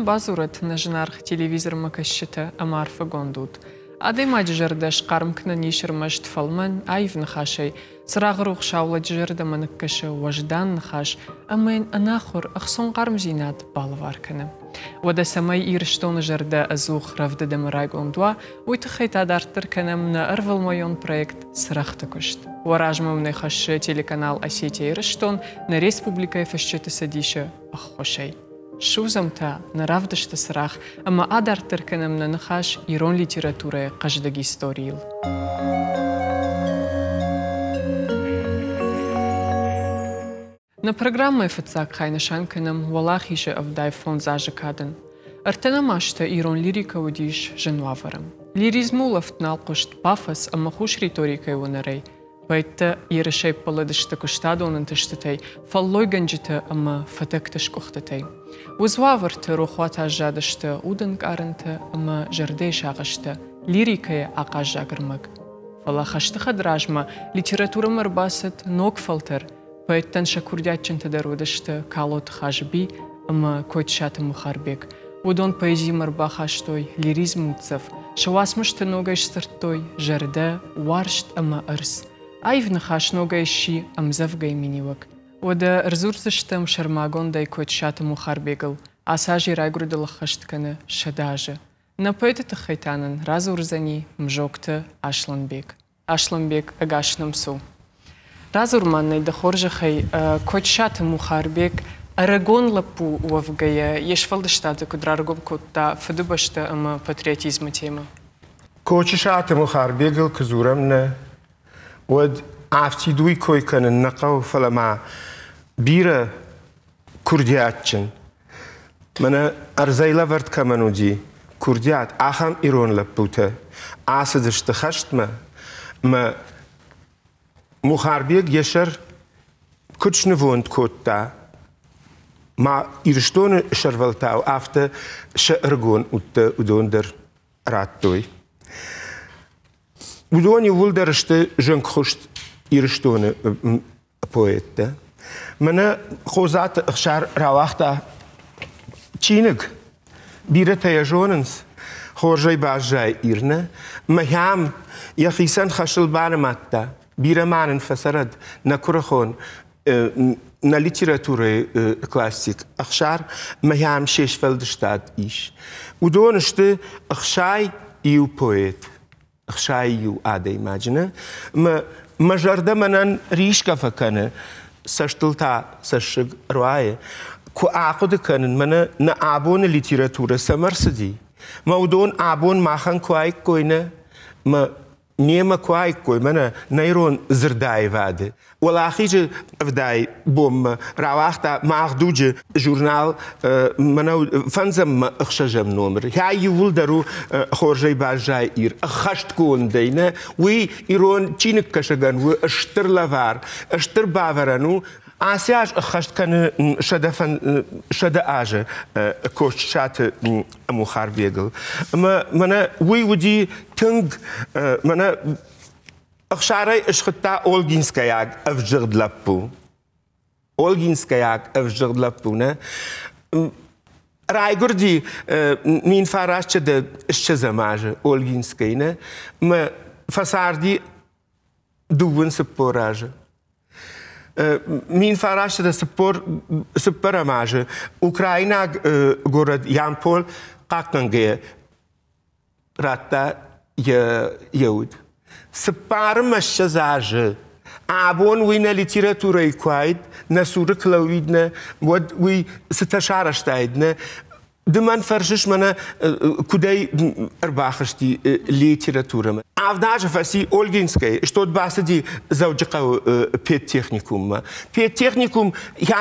бадзурӕд нӕ зынаргъ телевизормӕ кӕсджытӕ ӕмӕ арфӕгонд ут. Адӕймаджы зӕрдӕ схъарм кӕнӕн ис ӕрмӕст фӕлмӕн, аив ныхасӕй. Цырагъы рухсау лӕджы зӕрдӕмӕ ныккӕсы уӕздан ныхас ӕмӕ йын ӕнахуыр ӕхцон хъармдзинад балӕвар кӕны. Уӕдӕ цӕмӕй Ирыстоны зӕрдӕ ӕдзух рӕвдыд ӕмӕ райгонд уа, уый тыххӕй та дарддӕр кӕнӕм нӕ ӕрвылмӕйон проект «Цырӕгъты куыст». Уӕ размӕ уын ӕй хӕссы телеканал «Осетия-Ирыстон» нӕ республикӕйы Фысджыты цӕдисы ӕххуысӕй. Ссудзӕм та нӕ равдысты цырагъ ӕмӕ адарддӕр кӕнӕм нӕ ныхас ирон литературӕйы хъӕздыг историйыл. Нӕ программӕйы фыццаг хай нысан кӕнӕм Уӕлахизы 75 азы кадӕн. Ӕртынӕм азты ирон лирикӕ уыдис зын уавӕры. Лиризмы улӕфт нал хъуыст пафос ӕмӕ хус риторикӕйы уынӕрӕй. Поэттӕ ерысӕй ппӕлыдысты куыстадон ӕнтыстытӕй, фӕллойгӕнджытӕ ӕмӕ фӕтӕгты скъуыхтытӕй. Уыцы уавӕрты рохуаты аззадысты удӕнкъарӕнтӕ ӕмӕ зӕрдӕйы сагъӕстӕ, лирикӕйы ахъаззаг ӕрмӕг. Фӕлӕ хӕсты хӕдразмӕ литературӕмӕ ӕрбацыд ног фӕлтӕр, Поэттӕн сӕ курдиатджынтӕ дӕр уыдысты Калоты Хазби ӕмӕ Кочысаты Мухарбег. Уыдон поэзимӕ ӕрбахастой лиризмы уддзӕф, сӕ уацмысты ногӕй сдзырдтой зӕрдӕ, уарзт ӕмӕ ӕрдз. Аив ныхас ногӕй сси ӕмдзӕвгӕйы миниуӕг. Уӕдӕ ӕрдзурдзыстӕм сӕрмагондӕй Кочысаты Мухарбегыл. Ацы аз йӕ райгуырдыл ӕххӕст кӕны 100 азы. Нӕ поэты тыххӕй та нын радзурдзӕни Мзокты Аслӕнбег. Аслӕнбег, ӕгас нӕм цу. Радзур ма нӕ дӕ хорзӕхӕй, Кочысаты Мухарбег ӕрыгон лӕппу уӕвгӕйӕ йе сфӕлдыстады куыд раргом кодта Фыдыбӕстӕ ӕмӕ патриотизмы темӕ? Кочысаты Мухарбегыл куы дзурӕм нӕ, уӕд афтид уый кой кӕнын нӕ хъӕуы, фӕлӕ ма бирӕ курдиатджын, Мӕнӕ ӕрдзӕй лӕвӕрд кӕмӕн уыди курдиат, ахӕм ирон лӕппутӕ ацыдысты хӕстмӕ мӕ Мухарбег йӕ сӕр куыд снывонд кодта, ма Ирыстоны сӕрвӕлтау афтӕ сӕ ӕрыгон удтӕ уыдон дӕр радтой. Уыдон иууылдӕр сты зынгхуыст Ирыстоны поэттӕ. Мӕнӕ Хозаты Ӕхсар рауагъта чиныг. Бирӕтӕ йӕ зонынц. Хорзӕй баззайы Ирнӕ. Мӕхӕм йӕхицӕн хӕсыл банымадта. Бирӕ ма нын фӕцӕрӕд нӕ куырыхон нӕ литературӕйы классик Ӕхсар Мӕхӕм се сфӕлдыстад ис. Уыдон сты 61 поэт. 61 адӕймаджы нӕ. Мӕ, мӕ зӕрдӕ мӕнӕн рисгӕ фӕкӕны, цӕстыл та цӕссыг руайы. Куы ахъуыды кӕнын, мӕнӕ нӕ абоны литературӕ цӕмӕ рцыди, мӕ уыдон абон махӕн куы аиккой нӕ, мӕ немӕ куы аиккой, мӕнӕ нӕ ирон дзырдаивады. Уӕлахизы ӕвдай бонмӕ рауагъта Мах дуджы журнал мӕнӕ фӕндзӕммӕ ӕхсӕзӕм номыр. Йӕ иууылдӕр у хорзӕй баззайы Ир. Ӕххӕстгондӕй нӕ, уый ирон чиныгкӕсӕгӕн у стыр лӕвар, стыр бавӕрӕн у. Ацы аз ӕххӕст кӕны 100 азы Костсаты Мухарбегыл. Ӕмӕ мӕнӕ уый уыди тынг мӕнӕ Ӕхсарӕй ысхуыдта Олгинскӕйаг ӕвзыгъд лӕппу. Олгинскӕйаг ӕвзыгъд лӕппу, нӕ? Райгуырди 1920 азы Олгинскӕйы, нӕ? Мӕ фӕцарди 42 азы. 1944 азы украинаг город Ямпол хъахъхъӕнгӕйӕ радта йӕ уд. 24 азы абон уый нӕ литературӕйы куы уаид, нӕ цуры куы лӕууид, нӕ, уӕд уый цытӕ сарӕзтаид, нӕ? Ды мӕн фӕрсыс мӕнӕ куыдӕй ӕрбахызти литературӕмӕ. 7 азы фӕци Ольгинскӕйы, стод бацыди Дзӕуджыхъӕуы педтехникуммӕ. Педтехникум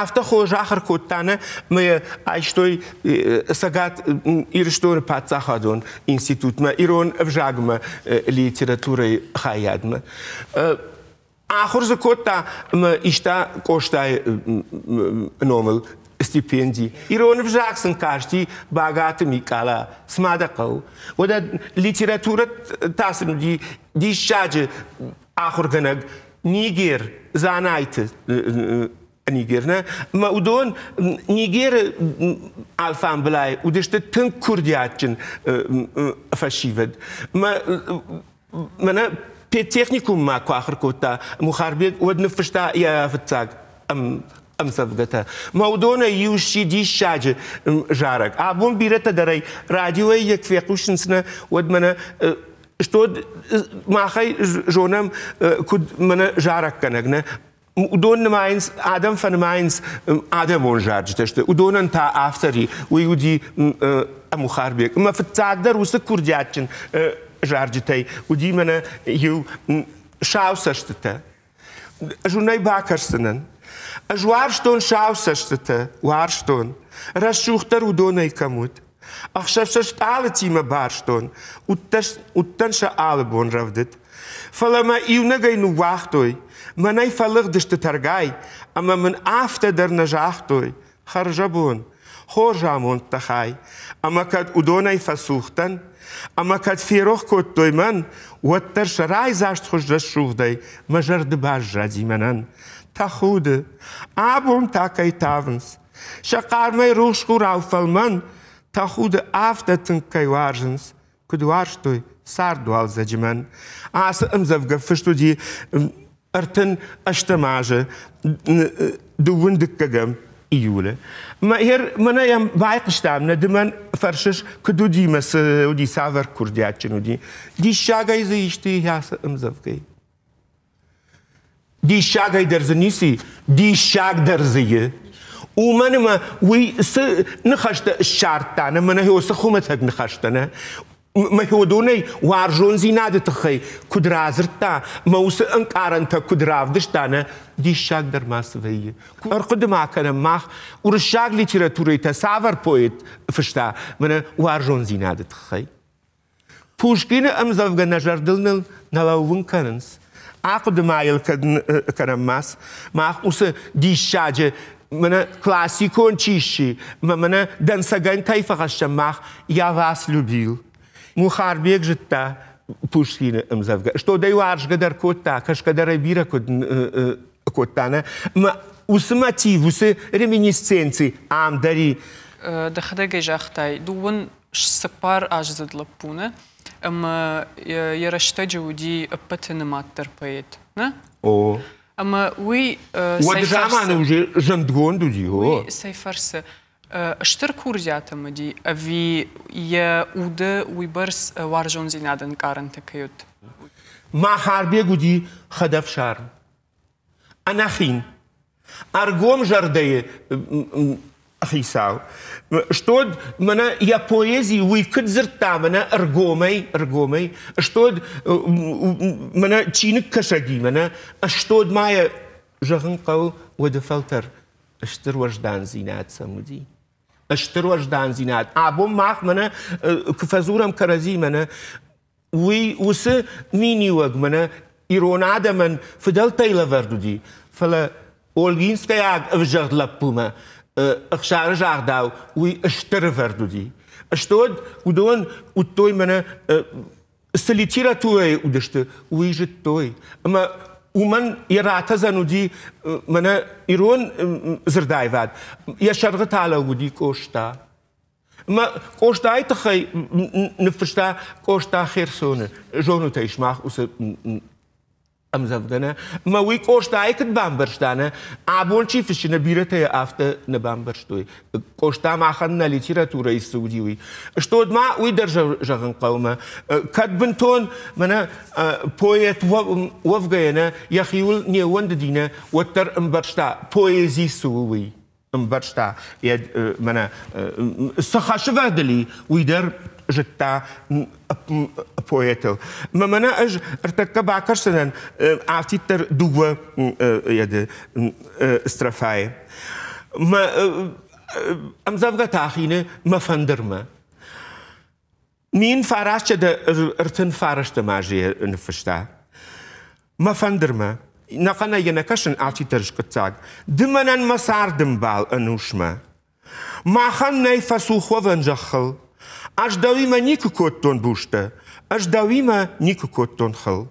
афтӕ хорз ахуыр кодта, нӕ, мӕ йӕ айстой Цӕгат Ирыстоны паддзахадон институтмӕ ирон ӕвзагмӕ литературӕйы хайадмӕ. Ахуыр дзы кодта ӕмӕ иста Къостайы номыл стипенди. Ирон ӕвзаг сын касти Багаты Микъала, цыма дӕ хъӕуы. Уӕдӕ литературӕ та сын уыди диссаджы ахуыргӕнӕг Нигер Дзанайты. Нигер, нӕ? Ӕмӕ уыдон Нигеры алфамбылай уыдысты тынг курдиатджын фӕсивӕд. Мӕ мӕнӕ педтехникуммӕ куы ахуыр кодта Мухарбег, уӕд ныффыста йӕ фыццаг ӕмдзӕвгӕтӕ. Мӕ уыдонӕй иу сси диссаджы зарӕг. Абон бирӕтӕ дӕр ӕй радиойы йӕ куы фехъусынц, нӕ, уӕд мӕнӕ что махӕй зонӕм, куыд мӕнӕ зарӕггӕнӕг, нӕ уыдон нымайынц, адӕм фӕнымайынц адӕмон зарджытӕ сты. Уыдонӕн та автори уый уыди Мухарбег. Ӕмӕ фыццагдӕр уыцы курдиатджын зарджытӕй уыди мӕнӕ иу сау цӕстытӕ. Ӕз уын ӕй бакӕсдзынӕн. Ӕз уарзтон сау цӕстытӕ, уарзтон. Рӕсугъддӕр уыдонӕй кӕм уыд. Ӕхсӕв сӕ стъалытимӕ барстон, уыдтӕн сӕ алы бон рӕвдыд. Фӕлӕ мӕ иунӕгӕй ныууагътой, мӕнӕй фӕлыгъдысты тӕргай, ӕмӕ мын афтӕ дӕр нӕ загътой, хӕрзӕбон, хорз амондтӕ хай. Ӕмӕ кӕд уыдонӕй фӕцух дӕн, ӕмӕ кӕд ферох кодтой мӕн, уӕддӕр сӕ райдзастхуыз рӕсугъдӕй мӕ зӕрды баззади мӕнӕн. Тӕхуды, абон та кӕй тавынц, Сӕ хъармӕй рухс хурау фӕлмӕн, тӕхуды афтӕ тынг кӕй уарзынц, куыд уарзтой цардуалдзӕджы мӕн. Ацы ӕмдзӕвгӕ фыст уыди 38 азы дыууын дыккӕгӕм июлы. Мӕнӕ йӕм байхъуыстам, нӕ ды мӕн фӕрсыс, куыд уыди мӕ цы уыди, цавӕр курдиатджын уыди. Диссагӕй дзы исты и ацы ӕмдзӕвгӕйы. Диссагӕй дӕр дзы ницы и, диссаг дӕр дзы и. Уымӕн ӕмӕ уый цы ныхӕстӕ ссардта, нӕ мӕнӕ цы хуымӕтӕг ныхӕстӕ, нӕ мӕ уарзондзинады тыххӕй куыд радзырдта, мӕ уыцы ӕнкъарӕнтӕ куыд равдыста, нӕ диссаг дӕр ма цы вӕййы. Ӕрхъуыды ма кӕнӕм мах уырыссаг литературӕйы та цавӕр поэт фыста мӕнӕ уарзондзинады тыххӕй. Пушкины ӕмдзӕвгӕ нӕ зӕрдыл ныл нӕ лӕууын кӕнынц. Ахъуыды ма йыл кӕнӕм мах, мах уыцы диссаджы мӕнӕ классикон чи сси, мӕ мӕнӕ дӕнцӕгӕн кӕй фӕхӕссӕм мах «Я вас любил». Мухарбег зыдта Пушкины ӕмдзӕвгӕ. Стодӕй уарзгӕ дӕр кодта, кӕсгӕ дӕр ӕй бирӕ куыд кодта, нӕ? Мӕ уыцы мотив, уыцы реминисценци ам дӕр и. Дӕхӕдӕг ӕй загътай, дыууын цыппараздзыд лӕппу, нӕ? Ӕмӕ йӕ рӕстӕджы уыди ӕппӕты нымаддӕр поэт, нӕ? О. Ӕмӕ уый Уӕд заманы уже зындгонд уыди, о. Уый цӕй фӕрцы стыр курдиат ӕм уыди, ӕви йӕ уды уыйбӕрц уарзондзинад ӕнкъарӕнтӕ кӕй уыд? Махарбег уыди хӕдӕфсарм, ӕнӕхин, ӕргом зӕрдӕйы хицау. Стод мӕнӕ йӕ поэзи уый куыд дзырдта мӕнӕ ӕргомӕй, ӕргомӕй, стод мӕнӕ чиныгкӕсӕги мӕнӕ, стод ма йӕ зӕгъын хъӕуы уӕды фӕлтӕр стыр уӕздандзинад сӕм уыди. Стыр уӕздандзинад. Абон мах мӕнӕ куы фӕдзурӕм кӕрӕдзи мӕнӕ уый уыцы миниуӕг мӕнӕ ирон адӕмӕн фыдӕлтӕй лӕвӕрд уыди, фӕлӕ Олгинскӕйаг ӕвзӕгъд лӕппумӕ Ӕхсары загъдау уый стыр ӕвӕрд уыди. Стод уыдон уыдтой мӕнӕ цы литературӕйы уыдысты, уый зыдтой. Ӕмӕ уымӕн йӕ ратӕдзӕн уыди мӕнӕ ирон дзырдаивад, йӕ сӕргъы та лӕууыди Къоста. Мӕ Къостайы тыххӕй ныффыста Къоста Херсоны. Зонут ӕй сымах уыцы ӕмдзӕвгӕ, нӕ? Мӕ уый Къостайы куыд бамбӕрста, нӕ? Абон чи фыссы, нӕ бирӕтӕ йӕ афтӕ нӕ бамбӕрстой. Къоста махӕн нӕ литературӕйы цы уыди, уый. Стод ма уый дӕр зӕгъын хъӕуы мӕ. Кӕд бынтон мӕнӕ поэт уӕвгӕйӕ нӕ йӕхиуыл не ууӕндыди, нӕ, уӕддӕр ӕмбӕрста, поэзи цы у, уый. ӕмбӕрста, йӕ мӕнӕ цы хӕсывӕрдыл и, уый дӕр зыдта поэтыл. Мӕ мӕнӕ ӕз ӕртӕккӕ бакӕсдзынӕн афтиддӕр дыууӕ йӕды строфайы. Мӕ ӕмдзӕвгӕ та хины мӕ фӕндырмӕ. 1939 азы ныффыста. Мӕ фӕндырмӕ, нӕхъӕнӕй йӕ нӕ кӕсын алчидӕр скъуыддзаг. Ды мӕнӕн мӕ царды мбал ӕнусмӕ. Махӕн нӕй фӕцух уӕвӕн зӕххыл. Ӕз дӕуимӕ никуы кодтон бустӕ, ӕз дӕуимӕ никуы кодтон хыл.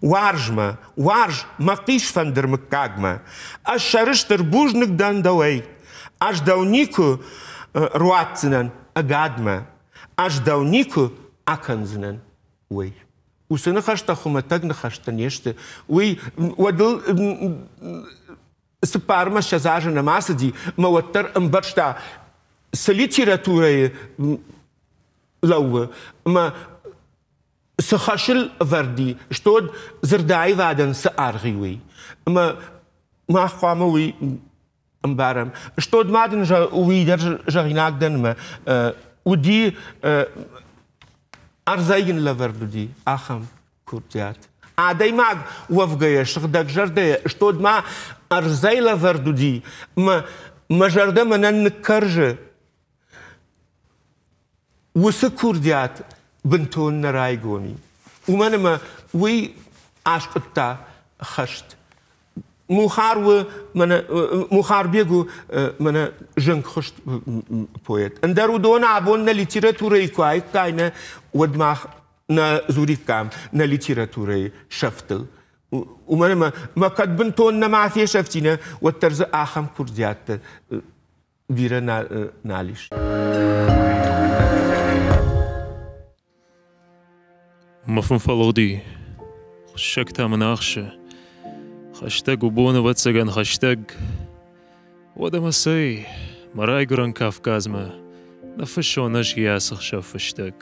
Уарз мӕ, уарз мӕ хъисфӕндыр мыггагмӕ. Ӕз сӕрыстыр бузныг дӕн дӕуӕй. Ӕз дӕу никуы руадздзынӕн ӕгадмӕ. Ӕз дӕу никуы акӕндзынӕн уый. Уыцы ныхӕстӕ хуымӕтӕг ныхӕстӕ не сты. Уый уӕдыл цыппармӕ ссӕдз азы нӕма цыди, ӕмӕ уӕддӕр ӕмбӕрста, цы литературӕйы лӕууы, ӕмӕ цы хӕсыл ӕвӕрд и, стод дзырдаивадӕн цы аргъ и, уый. Ӕмӕ мах хъуамӕ уый ӕмбарӕм. Стод ма дын уый дӕр зӕгъинаг дӕн ӕмӕ уыди ӕрдзӕй йын лӕвӕрд уыди ахӕм курдиат. Адӕймаг уӕвгӕйӕ, сыгъдӕгзӕрдӕйӕ, стод ма ӕрдзӕй лӕвӕрд уыди, ӕмӕ мӕ зӕрдӕ мӕнӕн ныккӕрзы. Уыцы курдиат бынтон нӕ райгом и. Уымӕн ӕмӕ уый аскъуыдта хӕст. Мухар у мӕнӕ Мухарбег у мӕнӕ зынгхуыст поэт. Ӕндӕр уыдон абон нӕ литературӕйы куы аиккай нӕ, уӕд мах нӕ дзуриккам нӕ литературӕйы сӕфтыл. Уымӕн ӕмӕ мӕ кӕд бынтон нӕма фесӕфти нӕ, уӕддӕр дзы ахӕм курдиаттӕ бирӕ нал ис. Мӕ фын фӕлыгъди, хуыссӕг та мын ахсы. Хӕстӕг у бон, ӕвӕццӕгӕн, хӕстӕг. Уӕдӕ мӕ цӕй, мӕ райгуырӕн Кавказмӕ ныффыссон ӕз йӕ ацы хсӕв фыстӕг.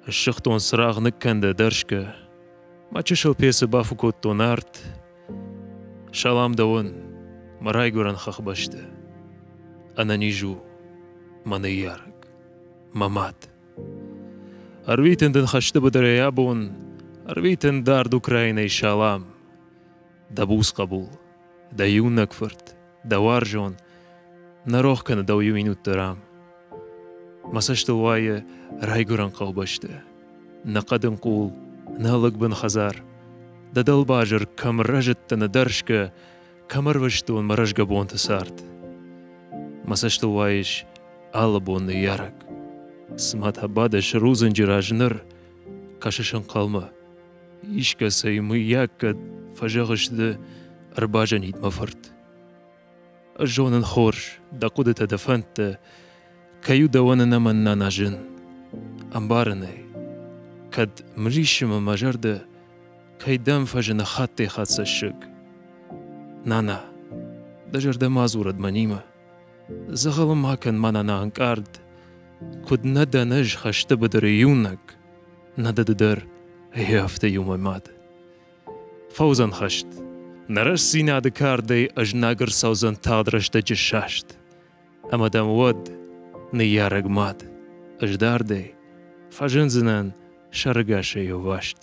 Ссыгътон цырагъ ныккӕнды ӕдӕрсгӕ, мӕ чысыл пецы бафу кодтон арт. Салам дӕуӕн, мӕ райгуырӕн хӕхбӕсты. Ӕнӕниз у мӕ ныййарӕг, мӕ мад. Ӕрвитын дын хӕсты быдырӕй абон, ӕрвитын дард Украинӕй салам. Дӕ буц хъӕбул, дӕ иунӕг фырт, дӕ уарзон, нӕ рох кӕны дӕу иу минут дӕр ам. Мӕ цӕстыл уайы райгуырӕн хъӕубӕсты. Нӕ хъӕдын къул, нӕ лӕгбын хӕдзар. Дӕ дӕлбазыр кӕм рӕзыдтӕ нӕдӕрсгӕ, кӕм ӕрвыстон мӕ рӕзгӕ бонты цард. Мӕ цӕстыл уайыс алы бон ныййарӕг. Цыма та бадыс рудзынджы раз ныр, кӕсыс ӕнхъӕлмӕ. Искӕцӕй, мыййаг, кӕд фӕзӕгъыс ды, ӕрбазӕнид мӕ фырт. Ӕз зонын хорз, дӕ хъуыдытӕ, дӕ фӕндтӕ, кӕй у дӕуӕн ӕнӕмӕн нана зын. Ӕмбарын ӕй, кӕд мриссы мӕ мӕ зӕрдӕ, кӕй дӕм фӕзыны хаттӕй-хатт цӕссыг. Нана, дӕ зӕрдӕ ма дзурӕд мӕнимӕ. Дзӕгъӕлы ма кӕн мӕ нана ӕнкъард. Куыд нӕ дӕн ӕз хӕсты быдыры иунӕг, нӕ дӕ ды дӕр, гъе афтӕ иу мӕ мад. Фӕуыдзӕн хӕст. Нӕ рӕстдзинады кардӕй ӕзнаг ӕрцӕудзӕн тагъд рӕстӕджы саст. Ӕмӕ дӕм уӕд, ныййарӕг мад, ӕз дардӕй фӕзындзынӕн сӕрыгасӕй ӕваст.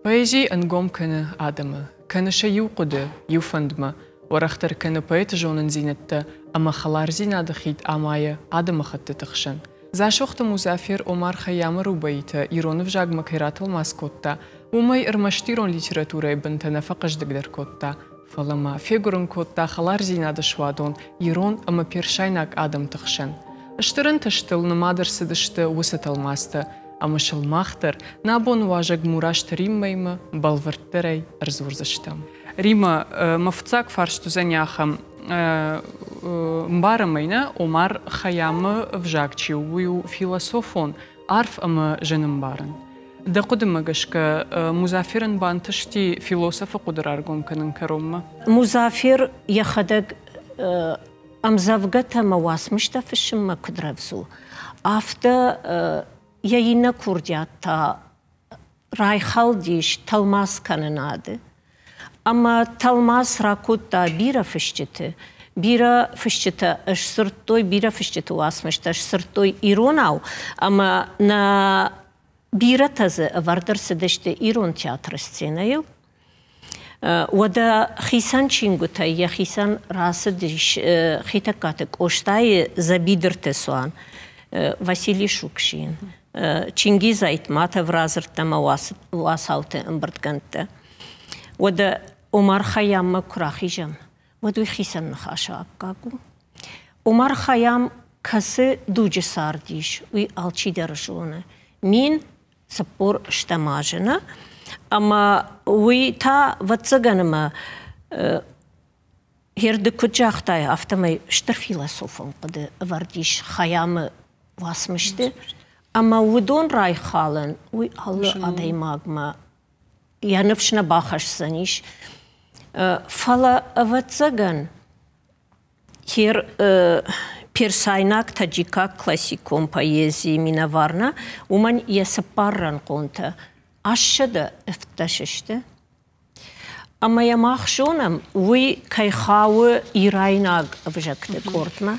Поэзи ӕнгом кӕны адӕмы, кӕны сӕ иу хъуыды, иу фӕндмӕ, уӕрӕхдӕр кӕны поэты зонындзинӕдтӕ ӕмӕ хӕлардзинады хид амайы адӕмыхӕттыты хсӕн. Дзасохты Музафер Омар Хайямы рубаитӕ ирон ӕвзагмӕ кӕй ратӕлмац кодта, уымӕй ӕрмӕст ирон литературӕйы бынтӕ нӕ фӕхъӕздыгдӕр кодта, фӕлӕ ма фегуырын кодта хӕлардзинады суадон ирон ӕмӕ персайнаг адӕмты хсӕн. Стыр ӕнтыстыл нымад ӕрцыдысты уыцы тӕлмацтӕ, ӕмӕ сыл мах дӕр нӕ абоны уазӕг Мурасты Риммӕимӕ бӕлвырддӕрӕй ӕрдзурдзыстӕм. Римӕ, мӕ фыццаг фарст уыдзӕни ахӕм. Мбарӕм ӕй нӕ, Омар Хайамы ӕвзаг чи у, уый у философон, арф ӕмӕ зын ӕмбарӕн. Дӕ хъуыдымӕ гӕсгӕ, Музаферӕн бантысти философы хъуыды раргом кӕнын кӕронмӕ? Музафер йӕхӕдӕг ӕмдзӕвгӕтӕ ӕмӕ уацмыстӕ фыссынмӕ куыд рӕвдз у, афтӕ йӕ иннӕ курдиат та райхӕлдис тӕлмацкӕнынады. Ӕмӕ тӕлмац ракодта бирӕ фысджыты. Бирӕ фысджытӕ сдзырдтой, бирӕ фысджыты уацмыстӕ сдзырдтой иронау, ӕмӕ нӕ бирӕтӕ дзы ӕвӕрд ӕрцыдысты ирон театры сценӕйыл. Уӕдӕ хицӕн чингуытӕй йӕхицӕн рацыдис Хетӕгкаты Къостайы «Дзӕбидырты цуан», Василий Шукшин, Чингиз Айтматов радзырдта мӕ уацауты ӕмбырдгӕндтӕ. Уӕдӕ Омар Хайяммӕ куы рахизӕм, уӕд уый хицӕн ныхасы аккаг у. Омар Хайам кӕцы дуджы цардис, уый алчидӕр зоны. 1043 азы, нӕ? Ӕмӕ уый та, ӕвӕццӕгӕн, ӕмӕ Херды куыд загътай, афтӕмӕй стыр философон хъуыды ӕвӕрд ис Хайамы уацмысты, ӕмӕ уыдон райхалын уый алы адӕймагмӕ йӕ ныфс нӕ бахӕсдзӕнис. Фӕлӕ, ӕвӕццӕгӕн, Хер персайнаг таджикаг классикон поэзийы минӕвар нӕ, уымӕн йӕ цыппаррӕнхъонтӕ 815 сты. Ӕмӕ йӕ мах зонӕм, уый кӕй хауы ирайнаг ӕвзӕгты къордмӕ.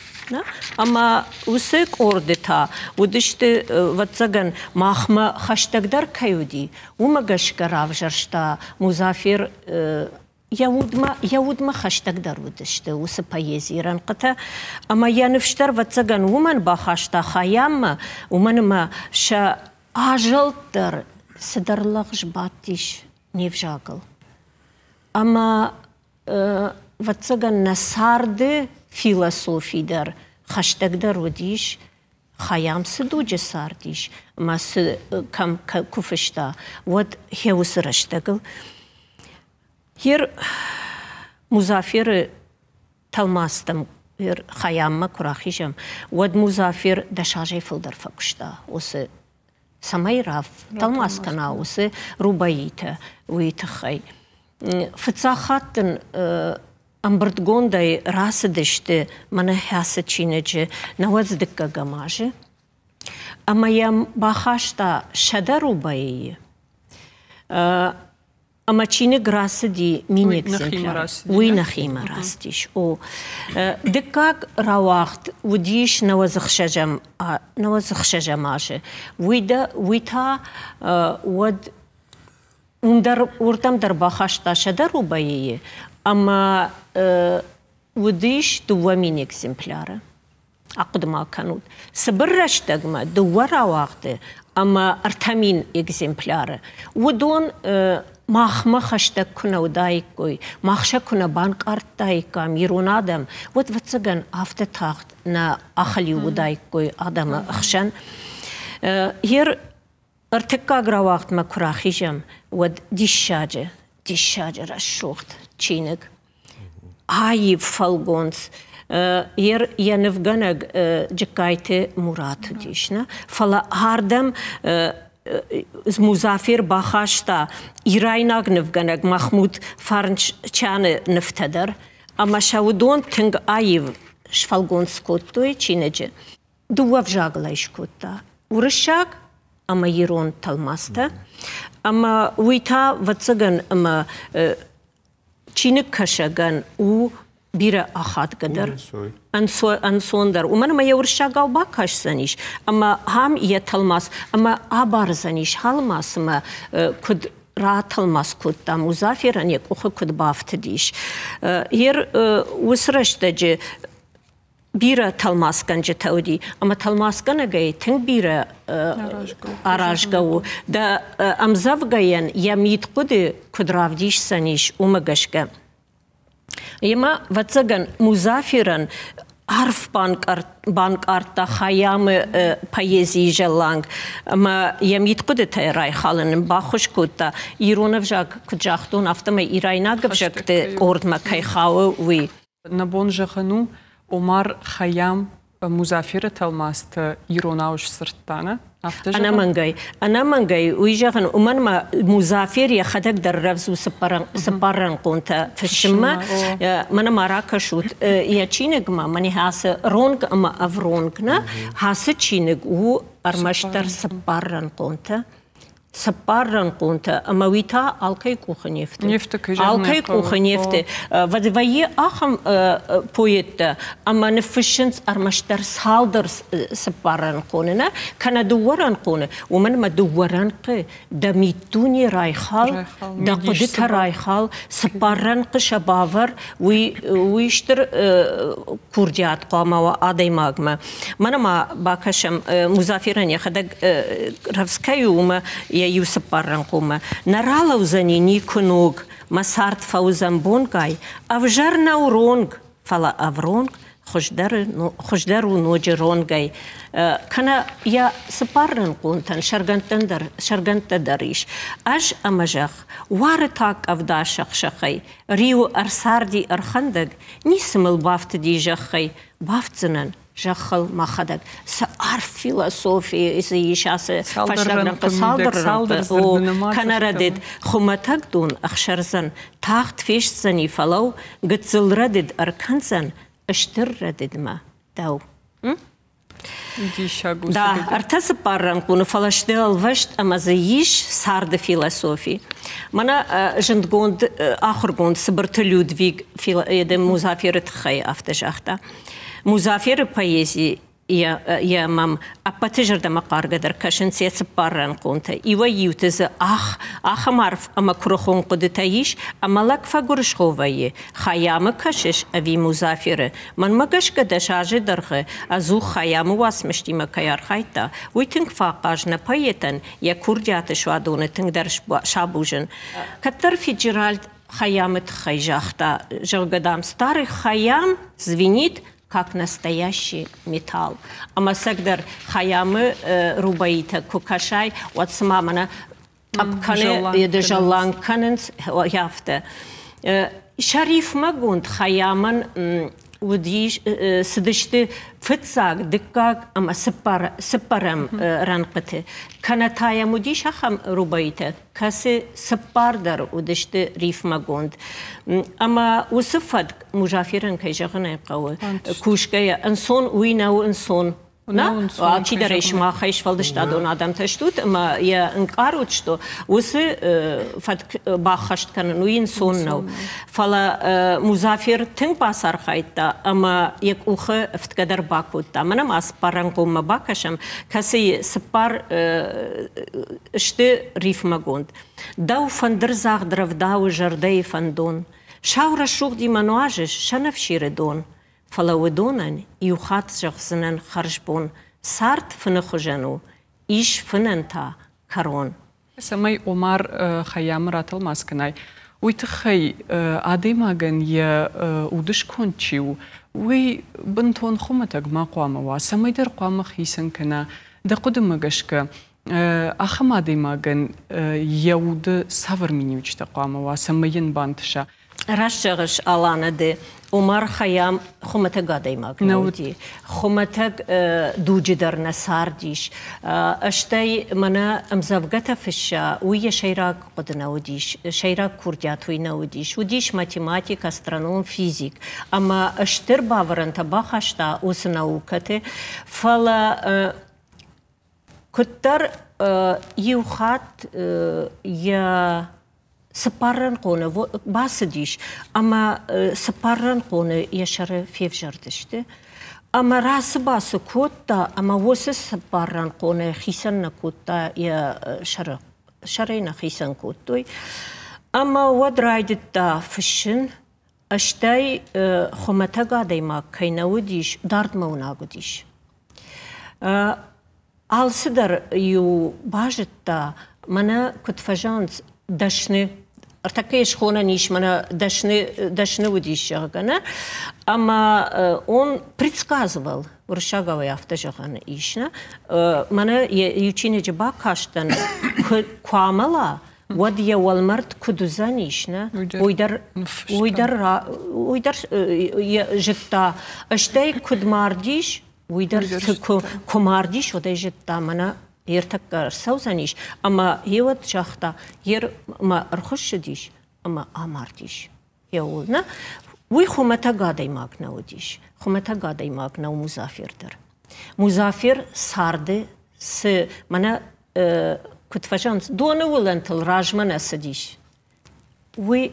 Ӕмӕ уыцы къорды та уыдысты, ӕвӕццӕгӕн, махмӕ хӕстӕгдӕр кӕй уыди, уымӕ гӕсгӕ равзӕрста Музафер йӕ удмӕ хӕстӕгдӕр уыдысты уыцы поэзийы рӕнхъытӕ, ӕмӕ йӕ ныфс дӕр, ӕвӕццӕгӕн, уымӕн бахаста Хайаммӕ, уымӕн ӕмӕ сӕ азӕлд дӕр цыдӕр лӕгъз бадтис не взагыл. Ӕмӕ, ӕвӕццӕгӕн, нӕ царды философи дӕр хӕстӕгдӕр уыдис, Хайам цы дуджы цардис ӕмӕ цы кӕм куы фыста, уӕд йӕ уыцы рӕстӕгыл. Йер Музаферы тӕлмацтӕм Хайаммӕ куы рахизӕм, уӕд Музафер 10 азӕй фылдӕр фӕкуыста уыцы цӕмӕй тӕлмац кӕна уыцы рубаитӕ, уый тыххӕй. Фыццаг хатт ын ӕмбырдгондӕй рацыдысты мӕнӕ ацы чиныджы 99-ӕм азы ӕмӕ йӕм бахаста 100 рубаийы. Ӕмӕ чиныг рацыди мин экземпляр. Уый нӕхимӕ рацыдис. О. Дыккаг рауагъд уыдис 96-ӕм азы. Уый, уый та уӕд уым дӕр, уырдӕм дӕр бахаста 100 рубаийы ӕмӕ уыдис 2000 экземпляры. Ахъуыды ма кӕнут, цыбыр рӕстӕгмӕ дыууӕ рауагъды ӕмӕ 3000 экземпляры. Уыдон махмӕ хӕстӕг куы нӕ уыдаиккой, мах сӕ куы нӕ банкъардтаиккам ирон адӕм, уӕд, ӕвӕццӕгӕн, афтӕ тагъд нӕ ахӕлиу уыдаиккой адӕмы хсӕн. Ер Ӕртыккаг рауагъдмӕ куы рахизӕм, уӕд диссаджы, диссаджы рӕсугъд чиныг. Аив фӕлгонц. Йӕ нывгӕнӕг Джыккайты Мурат уыдис, нӕ? Фӕлӕ ардӕм Музафер бахаста ирайнаг нывгӕнӕг Махмуд Фарнчаны нывтӕ дӕр, ӕмӕ сӕ уыдон тынг аив сфӕлгонц кодтой чиныджы. Дыууӕ взагыл ӕй скодта: уырыссаг ӕмӕ ирон тӕлмацтӕ. Ӕмӕ уый та, ӕвӕццӕгӕн, ӕмӕ чиныгкӕсӕгӕн у бирӕ ахадгӕдӕр, ӕнцондӕр. Уымӕн ӕмӕ йӕ уырыссагау бакӕсдзӕнис, ӕмӕ ам йӕ тӕлмац ӕмӕ абардзӕнис тӕлмацмӕ, куыд ратӕлмац кодта Музаферӕн йӕ къухы куыд бафтыдис. Ер уыцы рӕстӕджы бирӕ тӕлмацгӕнджытӕ уыди, ӕмӕ тӕлмацгӕнӕгӕй тынг бирӕ аразгӕ у. Дӕ ӕмдзӕвгӕйӕн йӕ мидхъуыды куыд равдисдзӕнис, уымӕ гӕсгӕ. Емӕ, ӕвӕццӕгӕн, Музаферӕн арф банкъардта Хайамы поэзийы зӕлланг ӕмӕ йӕ мидхъуыдытӕ райхалын ын баххуыс кодта, ирон ӕвзаг, куыд загътон, афтӕмӕй ирайнаг ӕвзӕгты къордмӕ кӕй хауы, уый. Нӕ бон зӕгъын у, Омар Хайям Музаферы тӕлмацтӕ иронау сдзырдта, нӕ? Афтӕ зӕгъӕм? Ӕнӕмӕнгӕй. Ӕнӕмӕнгӕй уый зӕгъын, уымӕн ма Музафер йӕхӕдӕг дӕр рӕвдз у цыппаррӕнхъонтӕ фыссынмӕ. Мӕнӕ ма ракӕсут йӕ чиныгмӕ, мӕнӕ ацы ронг ӕмӕ ӕвронг, нӕ? Ацы чиныг у ӕрмӕстдӕр цыппаррӕнхъонтӕ. Цыппар рӕнхъонтӕ, ӕмӕ уый та алкӕй къухы не фты. Не фты, кӕй зӕгъын Алкӕй къухы не фты. Вӕййы ахӕм поэттӕ, ӕмӕ ныффыссынц ӕрмӕстдӕр цалдӕр цыппар рӕнхъоны, нӕ, кӕнӕ дыууӕ рӕнхъоны, уымӕн ӕмӕ дыууӕ рӕнхъы дӕ миддуне райхал, дӕ хъуыдытӕ райхал, цыппар рӕнхъы сӕ бавӕр, уый, уый стыр курдиат хъуамӕ уа адӕймагмӕ. Мӕнӕ ма бакӕсӕм Музаферӕн йӕхӕдӕг рӕвдз кӕй у, уымӕ йӕ иу цыппар рӕнхъонмӕ. Нӕ ралӕудзӕни никуы ног, мӕ цард фӕуыдзӕн бонгай, ӕвзӕр нӕу ронг, фӕлӕ ӕвронг. Хуыздӕр у ноджы ронгӕй. Кӕнӕ йӕ цыппаррӕнхъонтӕн сӕргӕндтӕн дӕр, сӕргӕндтӕ дӕр ис. Ӕз ӕмӕ зӕхх, уары та къӕвда сӕх-сӕхӕй, риуы ӕрцарди ӕрхӕндӕг, ницы мыл бафтыди зӕххӕй, бафтдзынӕн зӕххыл мӕхӕдӕг. Цы арф философи дзы ис ацы фӕстаг рӕнхъы, цалдӕр рӕнхъы, кӕнӕ рӕдыд, хуымӕтӕг дон ӕхсӕрдзӕн, тагъд фестдзӕни, фӕлӕу, гыццыл рӕдыд ӕркӕндзӕн стыр рӕдыдмӕ дӕу. Диссаг у. Да, ӕртӕ цыппар рӕнхъоны, фӕлӕ сты ӕлвӕст ӕмӕ дзы ис царды философи. Мӕнӕ зындгонд ахуыргонд Цыбырты Людвиг Музаферы тыххӕй афтӕ загъта. Музаферы поэзи йӕ мӕм ӕппӕты зӕрдӕмӕхъаргӕдӕр кӕсынц йӕ цыппаррӕнхъонтӕ. Иуӕй-иуты дзы ах, ахӕм арф ӕмӕ куырыхон хъуыдытӕ ис, ӕмӕ лӕг фӕгуырысхо вӕййы, Хайамы кӕсыс ӕви Музаферы? Мӕнмӕ гӕсгӕ 10 азы дӕргъы ӕдзух Хайамы уацмыстимӕ кӕй архайдта, уый тынг фӕахъаз нӕ поэтӕн йӕ курдиаты суадоны тынгдӕр сабузын. Кӕддӕр Фиджеральд Хайамы тыххӕй загъта, зӕгъгӕ, дам, старый Хайам звенит как настоящий металл. Ӕмӕ цӕгдӕр Хайамы рубаитӕ куы кӕсай, уӕд цыма мӕнӕ тъӕпп кӕны, зӕлланг кӕнынц, афтӕ. Шарифмӕгонд Хайамӕн уыдис, цыдысты фыццаг, дыккаг ӕмӕ цыппӕрӕм рӕнхъыты. Кӕнӕ та йӕм уыдис ахӕм рубаитӕ, кӕцы цыппар дӕр уыдысты рифмӕгонд. Ӕмӕ уыцы фӕтк Музаферӕн, кӕй зӕгъын ӕй хъӕуы, кусгӕйӕ ӕнцон уый нӕу ӕнцон. На, алчидӕр ӕй сымахӕй сфӕлдыстадон адӕмтӕ стут ӕмӕ йӕ ӕнкъарут, что уыцы фӕтк баххӕст кӕнын уый ӕнцон нӕу. Фӕлӕ Музафер тынг бацархайдта ӕмӕ йӕ къухы ӕфтгӕ дӕр бакодта. Мӕнӕ ма цыппаррӕнхъонмӕ бакӕсӕм, кӕцыйы цыппар сты рифмӕгонд. Дӕу фӕндырдзагъд рӕвдауы зӕрдӕйы фӕндон, Сау рӕсугъдимӕ нуазыс сӕнӕфсиры дон, Фӕлӕ уыдонӕн иу хатт зӕгъдзынӕн хӕрзбон, Цард фыны хуызӕн у, ис фынӕн та кӕрон. Цӕмӕй Омар Хайямы ратӕлмац кӕнай, уый тыххӕй адӕймагӕн йӕ удысконд чи у, уый бынтон хуымӕтӕг ма хъуамӕ уа, цӕмӕйдӕр хъуамӕ хицӕн кӕна. Дӕ хъуыдымӕ гӕсгӕ, ахӕм адӕймагӕн йӕ уды цавӕр миниуджытӕ хъуамӕ уа, цӕмӕй йын бантыса? Раст зӕгъыс, Алана, ды. Омар Хайам хуымӕтӕг адӕймаг нӕ уыди. Хуымӕтӕг дуджы дӕр нӕ цардис. Стӕй мӕнӕ ӕмдзӕвгӕтӕ фысса, уый йӕ сӕйраг хъуыды нӕ уыдис, сӕйраг курдиат уый нӕ уыдис. Уыдис математик, астроном, физик. Ӕмӕ стыр бавӕрӕнтӕ бахаста уыцы наукӕты. Фӕлӕ куыддӕр иу хатт йӕ цыппаррӕнхъоны бацыдис ӕмӕ цыппаррӕнхъоны йӕ сӕры февзӕрдысты. Ӕмӕ рацы-бацы кодта ӕмӕ уыцы цыппаррӕнхъоны хицӕн нӕ кодта йӕ сӕры. Сӕрӕй нӕ хицӕн кодтой. Ӕмӕ уӕд райдыдта фыссын, стӕй хуымӕтӕг адӕймаг кӕй нӕ уыдис, дардмӕ уынаг уыдис. Алцыдӕр иу базыдта, мӕнӕ куыд фӕзӕгъынц, дӕсны. Ӕртӕккӕ йӕ схонӕн ис, мӕнӕ дӕсны, дӕсны уыдис, зӕгъгӕ, нӕ? Ӕмӕ он предсказывал, уырыссагау ӕй афтӕ зӕгъӕн ис, нӕ? Мӕнӕ йӕ иу чиныджы бакастӕн, куы амӕла, уӕд йӕ уӕлмӕрд куыд уыдзӕнис, нӕ? Уый дӕр, уый дӕр, уый дӕр зыдта. Стӕй куыд мардис, уый дӕр куы мардис, уӕд ӕй зыдта, мӕнӕ ӕртӕккӕ ӕрцӕудзӕнис, ӕмӕ йе уӕд загъта, ер мӕ ӕрхуыссыдис ӕмӕ амардис. Еуыл нӕ? Уый хуымӕтӕг адӕймаг нӕ уыдис. Хуымӕтӕг адӕймаг нӕу Музафер дӕр. Музафер царды цы, мӕнӕ куыд фӕзӕгъынц, доны уылӕнтыл размӕ нӕ цыдис. Уый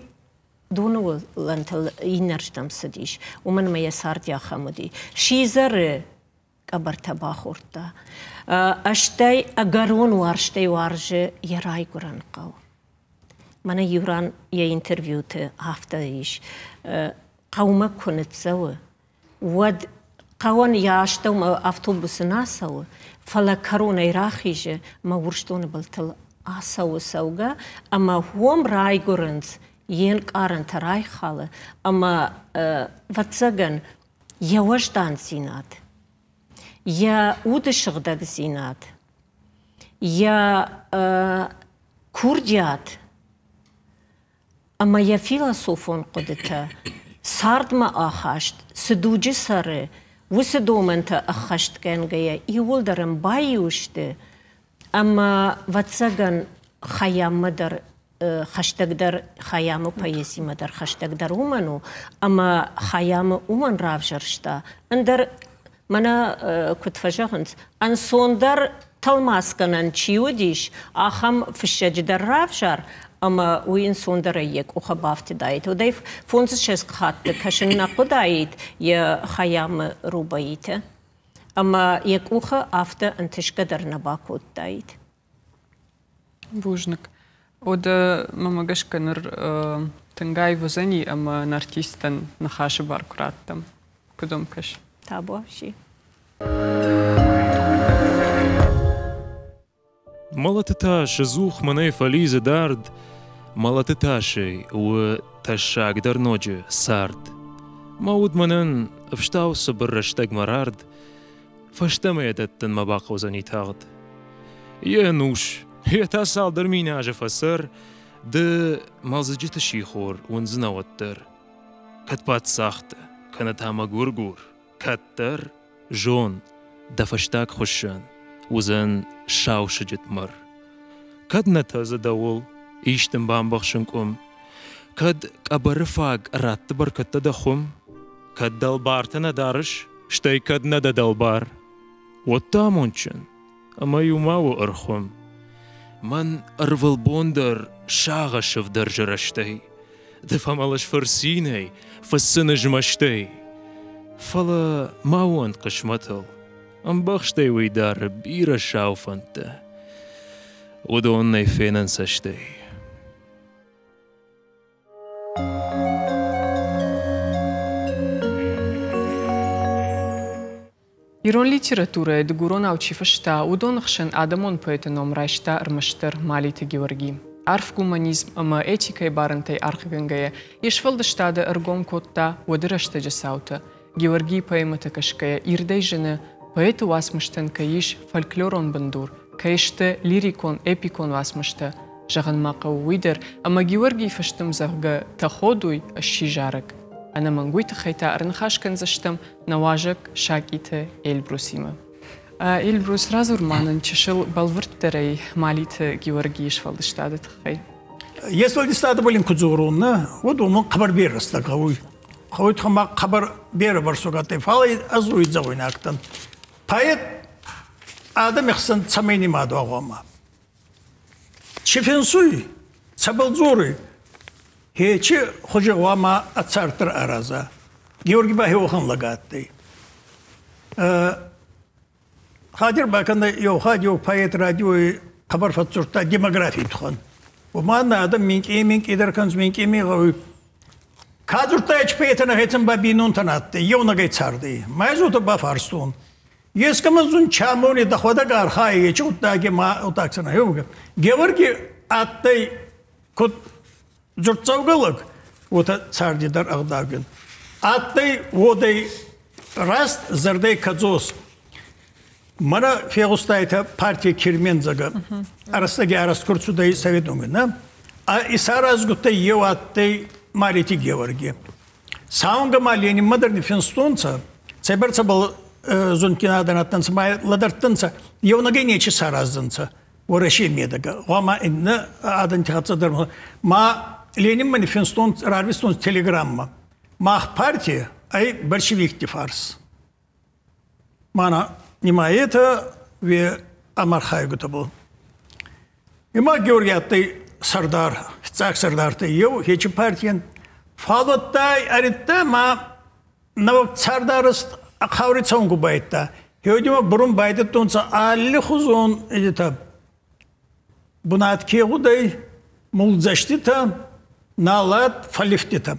доны уылӕнтыл иннӕрдӕм цыдис, уымӕн ӕмӕ йӕ цард ахӕм уыди. Сидзӕры къӕбӕртӕ бахордта. Стӕй ӕгӕрон уарзтӕй уарзы йӕ райгуырӕн хъӕу. Мӕнӕ иу ран йӕ интервьюты афтӕ ис, хъӕумӕ куы ныццӕуы, уӕд хъӕуӕн йӕ астӕумӕ автобусы нӕ цӕуы, фӕлӕ кӕронӕй рахизы мӕ Урсдоны былтыл ацӕуы цӕугӕ ӕмӕ уым райгуырынц, йе нкъарӕнтӕ райхалы ӕмӕ, ӕвӕццӕгӕн, Йӕ уӕздандзинад, йӕ уды сыгъдӕгдзинад, йӕ курдиат ӕмӕ йӕ философон хъуыдытӕ, цардмӕ ахаст, цы дуджы цӕры, уыцы домӕнтӕ ӕххӕстгӕнгӕйӕ иууылдӕр ӕм баиу сты ӕмӕ, ӕвӕццӕгӕн, Хайаммӕ дӕр хӕстӕгдӕр Хайамы поэзимӕ дӕр хӕстӕгдӕр уымӕн у, ӕмӕ Хайамы уымӕн равзӕрста. Ӕндӕр мӕнӕ куыд фӕзӕгъынц, ӕнцондӕр тӕлмацгӕнӕн чи уыдис, ахӕм фыссӕджы дӕр равзар, ӕмӕ уый ӕнцондӕрӕй йӕ къухы бафтыдаид. Уӕдӕй фондзыссӕдз хатты кӕсын нӕ хъуыдаид йӕ Хайамы рубаитӕ, ӕмӕ йӕ къухы афтӕ ӕнтысгӕ дӕр нӕ бакодтаид. Бузныг. Уӕдӕ мӕмӕ гӕсгӕ ныр тынг аив уыдзӕни ӕмӕ нӕ артисттӕн ныхасы бар куы раттӕм. Куыд уӕм кӕсы? Табуафси. Мӕлӕты тас ӕдзух мӕнӕй фӕлидзы дард, Мӕлӕты тасӕй у тӕссагдӕр ноджы цард. Мӕ уд мӕнӕн ӕфстау цыбыр рӕстӕгмӕ рард, Фӕстӕмӕ йӕ дӕттын мӕ бахъӕудзӕни тагъд. Йе нус, йе та цалдӕр мин азы фӕцӕр, ды мӕлдзыджыты сихор уындзынӕ уӕддӕр. Кӕд паддзах дӕ, кӕнӕ та мӕгуыргур, кӕддӕр, зон, дӕ фӕстаг хуыссӕн уыдзӕн сау сыджыт мӕр. Кӕд нӕ тӕдзы дӕуыл, ис дын бамбӕхсын къуым, кӕд къӕбӕры фаг рӕтты бӕркӕдтӕ дӕ хуым, Кӕд дӕлбартӕ нӕ дарыс, стӕй кӕд нӕ дӕ дӕлбар, уӕд дӕ амондджын, ӕмӕ-иу ма у ӕрхуым. Мӕн ӕрвылбон дӕр сагъӕсы вдӕрзы рӕстӕй, ды фӕмӕлыс фырцинӕй, фыцыны змӕстӕй. Фӕлӕ ма уӕнд хъысмӕтыл, ӕмбӕхстӕй уый дары бирӕ сау фӕндтӕ. Уыдон нӕй фенӕн цӕстӕй. Ирон литературӕйы дыгуронау чи фыста, уыдоны хсӕн адӕмон поэты ном райста ӕрмӕстдӕр Малиты Георги. Арф гуманизм ӕмӕ этикӕйы барӕнтӕй аргъгӕнгӕйӕ, йе сфӕлдыстады ӕргом кодта уӕды рӕстӕджы цаутӕ. Георгийы поэмӕтӕ кӕсгӕйӕ ирдӕй зыны, поэты уацмыстӕн кӕй ис фольклорон бындур, кӕй сты лирикон, эпикон уацмыстӕ. Зӕгъын ма хъӕуы уый дӕр, ӕмӕ Георгийы фыстым, зӕгъгӕ, тӕходуй, сси зарӕг. Ӕнӕмӕнг уый тыххӕй та ӕрныхас кӕндзыстӕм нӕ уазӕг Сакъиты Эльбрусимӕ. Эльбрус, радзур ма нын чысыл бӕлвырддӕрӕй Малиты Георгийы сфӕлдыстады тыххӕй. Йе сфӕлдыстады был куы дзурон, нӕ, уӕд уымӕн хъӕбӕр бирӕ рӕстӕг хъӕуй. Хъӕуй ма хъӕбӕр берӕ бӕрцог адтӕй, фал ӕз уый зӕгъуйнаг дӕн. Поэт адӕми хсӕн цӕмӕй нимад уа гъома? Чи финсуй, цӕбӕл дзоруй, хечи хузи гъуама ӕцарддӕр араза. Георгий ба хеуӕхӕн лӕг адтӕй. Хатир бакӕнӕ еу хатт еу поэт радиой хъӕбӕр фӕдздзурдта демографий туххӕн. Уомӕн адӕм минкъий-минкъийдӕр кӕнунцӕ, минкъий гъӕуй. Ка дзурдта поэтӕн ӕхецӕн ба бийнонтӕн адтӕй, еунӕгӕй цардӕй. Ма ӕз уотӕ бафарстон. Ескӕмӕн зун чамони дӕхуӕдӕг архайӕ, ечи гъуддаги ма гъуддагдзӕнӕ. Георги адтӕй куд дзурддзӕугӕ лӕг, уотӕ царди дӕр ӕгъдаугин. Адтӕй уодӕй раст, зӕрдӕй кӕдзос. Мӕнӕ фегъустайтӕ партия Кермензӕгӕ. Ӕрӕстӕги арӕзт ку рцудӕй советон, нӕ? А исаразгутӕй еу адтӕй Малити Георги. Саунгӕ ма Ленинмӕ дӕр ниффинстонцӕ, цӕйбӕрцӕбӕл зундгин адӕн адтӕнцӕ, ма лӕдӕрдтӕнцӕ, еунӕгӕй нечи сараздзӕнцӕ Уӕрӕсей медӕгӕ. Гъома иннӕ адӕнти хӕццӕ дӕр ма Ленинмӕ ниффинстон, рарвистон телеграммӕ. Мах партия ӕй большевикти фарс. Мана нимайетӕ уе ӕмархайгутӕбӕл. Има Георгий адтӕй сӕрдар, фиццаг сӕрдартӕй еу хечи партийӕн. Фал уӕдта ӕридта ма нӕуӕг цардарӕзт хъаури цӕун ку байдта. Хеуӕдимӕ бурун байдӕдтонцӕ аллихузон этӕ бунат ке гъудӕй, мулдзӕститӕ, налат, фӕлифтитӕ.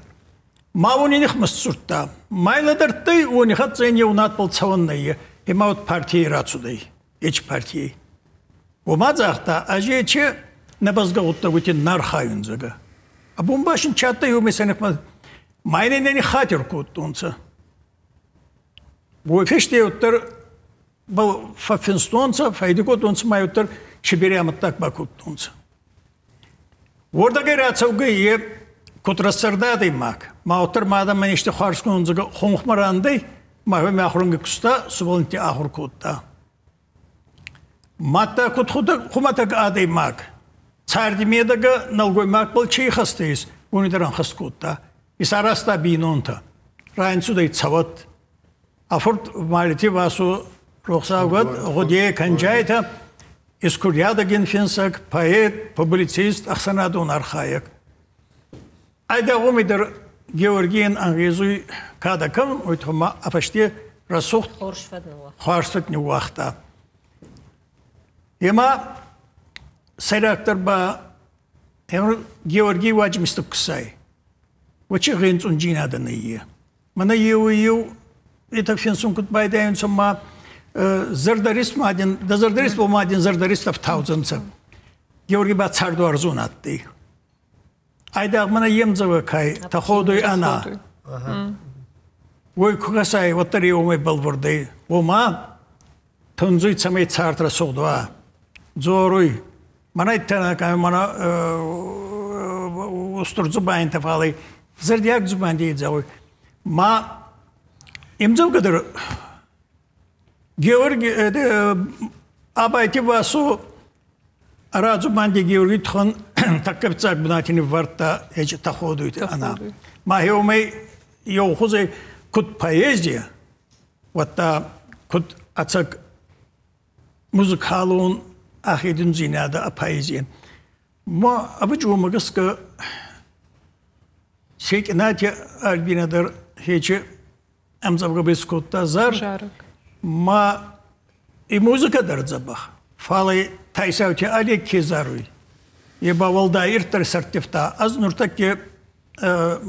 Ма уони нихмӕ сдзурдта. Ма лӕдӕрдтӕй, уони хӕццӕ ин еу надбӕл цӕуӕн нӕййе. Ӕма уӕд партийӕй рацудӕй, ечи партийӕй. Уома загъта, ӕз ечи нӕбӕзгӕ гъуддӕгути нӕ архайун, зӕгъгӕ. Абон ба син чи адтӕй, уоми сӕ нихмӕ ма ин ниххатир кодтонцӕ. Уой фӕсте уӕддӕр фӕффинстонцӕ, фӕйди кодтонцӕ ма уӕддӕр Сибири амӕттаг бакодтонцӕ. Уордӕгӕй рацӕугӕй е куд рӕстзӕрдӕ адӕймаг, ма уӕддӕр ма адӕмӕн исти хуарз хонхмӕ рандӕй, ма уоми ахургӕнӕг куста, сувӕллӕнтти ахур кодта. Мадта куд хумӕтӕг адӕймаг, царди медӕгӕ нӕлгоймагбӕл чи ихӕстӕ ес, уони дӕр ӕнхӕст кодта. Исаразта бийнонтӕ. Райнцудӕй цӕуӕт. А фурт Малити Васо рохсаугӕд гъудийӕй кӕнджайтӕ искурдиадӕгин финсӕг, поэт, публицист, ӕхсӕнадон архайӕг. Айдагъ уоми дӕр Георгийӕн ӕнгъезуй кадӕ кӕнун, уой туххӕй ма ӕ фӕсте рӕсугъд хуарз фӕд ниууагъта. Ема сӕйрагдӕр ба Георгий уаджимисты кусай. Уочи гъенцъунджийнадӕ нӕййе. Мӕнӕ еу-еу етӕ финсун куд байдайунцӕ ма зӕрдӕрист ма дин, дӕ зӕрдӕрист ма дин зӕрдӕрист ӕфтаудзӕнцӕ. Георгий ба цардуарзон адтӕй. Айдагъ мӕнӕ е мдзӕвгӕ кай тӕходуй ӕна. Уой ку кӕсай, уӕддӕр еумӕй бӕлвурдӕй. Ома, тундзуй, цӕмӕй цард рӕсугъд уа. Дзоруй, мӕнӕ тӕнӕ мӕнӕ устур дзубандитӕ, фал зӕрдиаг дзубанди зӕгъуй. Ма имдзӕвгӕ дӕр Георги Абайти Васо радзубанди Георгий туххӕн тӕккӕ фиццаг бунати ниввардта ечи тӕходуйти ӕна. Ма еумӕй еу хузӕй куд поэзия, уӕдта куд ӕцӕг музыкалон ахедундзийнадӕ поэзийӕн. Ма ӕвӕджи уомӕ гӕсгӕ Секъинати Альбинӕ дӕр хечи ӕмдзӕвгӕ скодта зар. Ма и музыкӕ дӕр дзӕбӕх. Фал ӕй Тайсаути Олег ке заруй, е ба уӕлдай ирддӕр сӕрттивта. Ӕз нуртӕкки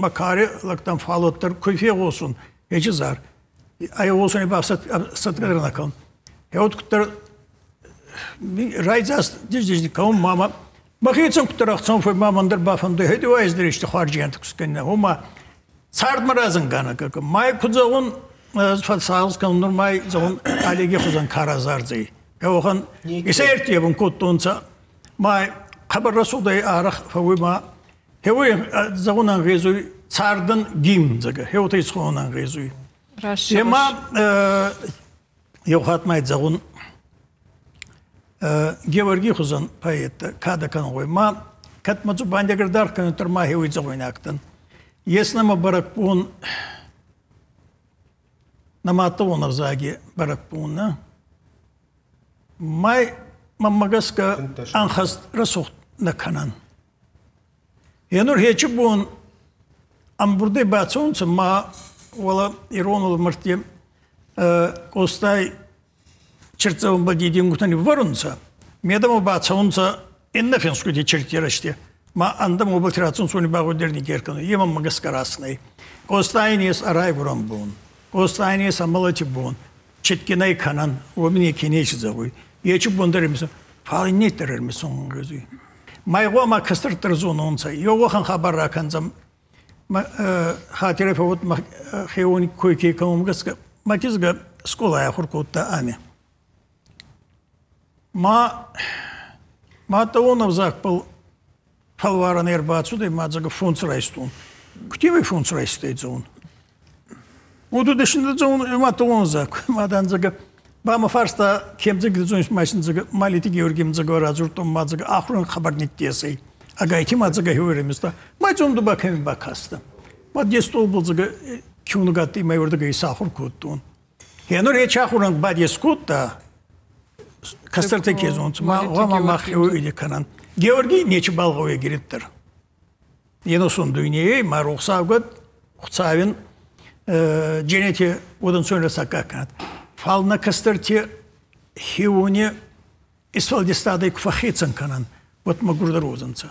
мӕ кари лӕгтӕн фалоддӕр ку фегъосун ечи зар. Ай гъосуни ба сӕтгӕ дӕр нӕ кӕнун. Гье куддӕр райдзаст диздиз кӕун мама мӕхецӕн куддӕр ӕхцон фӕй ма мӕн дӕр бафӕндуй хеди уайздӕр исти хуарзиантӕ кускӕнинӕ. Уома цардмӕ разӕнгӕнӕг май куд зӕгъун фӕсагъӕс кӕнун нур май зӕгъун Олеги хузӕн ка разардзӕй. Еуӕхӕн исӕртевун кодтонцӕ май хъӕбӕр рӕсугъдӕй арӕх фӕууй ма хеуй зӕгъун ӕнгъезуй цардӕн гимн зӕгӕ хеутӕ исхонун ӕнгъезуй. Ема еу хатт май зӕгъун Георгий хузӕн поэттӕ кадӕ кӕнуй ма кӕд ма дзубандиагӕр даргъ кӕнун ма хеуй зӕгъуйнагтӕн. Ес нӕмӕ бӕрӕгбон нӕ маддӕлон ӕвзаги бӕрӕгбон нӕ. Май мӕнмӕ гӕсгӕ ӕнхӕст рӕсугъд нӕ кӕнӕн. Енур хечи бон ӕмбурдӕй бацӕунцӕ ма уӕлӕ ирон уӕлмӕрдти Къостай чиртдзӕвӕнбӕл дидингутӕ ниввӕрунцӕ, медӕмӕ бацӕунцӕ иннӕ финсгути чирти рӕзти, ма ӕндӕмӕ уобӕлти рацӕунцӕ, уони багъуддӕр никер кӕнуй. Е мӕнмӕ гӕсгӕ раст нӕй. Къостайӕн ес ӕ райгурӕн бон, Къостайӕн ес ӕ мӕлӕти бон, читгинӕй кӕнӕн, уоми неке нечи зӕгъуй. Ечи бон дӕр имисун, фал ин неттӕр ӕрмисун ӕнгъезуй. Майгъуа ма кӕстӕртӕ зононцӕ, еу уӕхӕн хабар ракӕндзӕн хатирӕй фӕууӕд мӕ хеуони кой ке кӕнун гӕсгӕ мӕ кизгӕ скъолай ахур кодта ами. Ма мадтӕлон ӕвзагбӕл фӕлварӕн ӕрбацудӕй ма дзӕгӕ фондз райстон. Кутемӕй фондз райстӕй дзӕун? Удудешин дзӕун мадтӕлон ӕвзаг. Мадан дзӕгӕ ба мӕ фарста кемдзӕг дзӕун машин дзӕгӕ Малити Георгием дзӕгӕ радзурдтон ма дзӕгӕ ахурӕн хабар ниттесӕй. Агайти ма дзӕгӕ хеуеремиста. Ма дзон ду ба кӕми бакаста. Ма де столбыл дзӕгӕ киунугӕдти ма уордӕгӕй исахур кодтон. Енур ечи ахурӕн бадес кодта, кӕстӕртӕ ке зонунцӕ, ма гъома мах хеуиде кӕнӕн. Георгий нечибал гъӕуй ӕгириддӕр. Еносон дуйнейӕй ма рохсаугӕд Хуцауин дженети уодӕнцойнӕ саккаг кӕнӕд. Фал нӕ кӕстӕрти хеуони исфӕлдистадӕй ку фӕххецӕн кӕнӕн, уӕд мӕгурдӕр уодзӕнцӕ.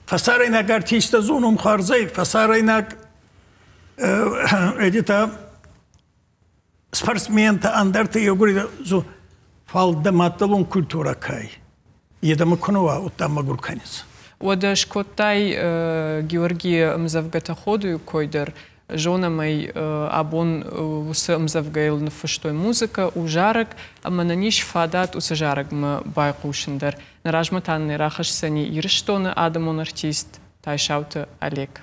Фӕсарӕйнаг артисттӕ зонун хуарзӕй, фӕсарӕйнаг эдитӕ спортсментӕ, ӕндӕртӕ еугури фал дӕ маддӕлон культурӕ кай, е дӕмӕ ку нӕ уа, удта мӕгур кӕнис. Уӕдӕ скодтай Георгийы ӕмдзӕвгӕтӕ Ходуйы кой дӕр. Зонӕм ӕй, абон уыцы ӕмдзӕвгӕйыл ныффыстой музыкӕ, у зарӕг, ӕмӕ нын ис фадат уыцы зарӕгмӕ байхъусын дӕр. Нӕ размӕ та нын рахӕсдзӕни Ирыстоны адӕмон артист Тайсауты Олег.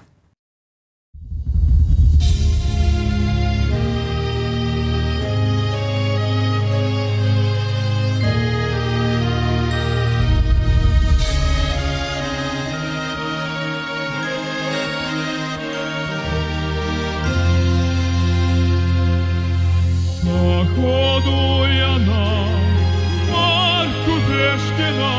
Походу я на Марку Пешкина.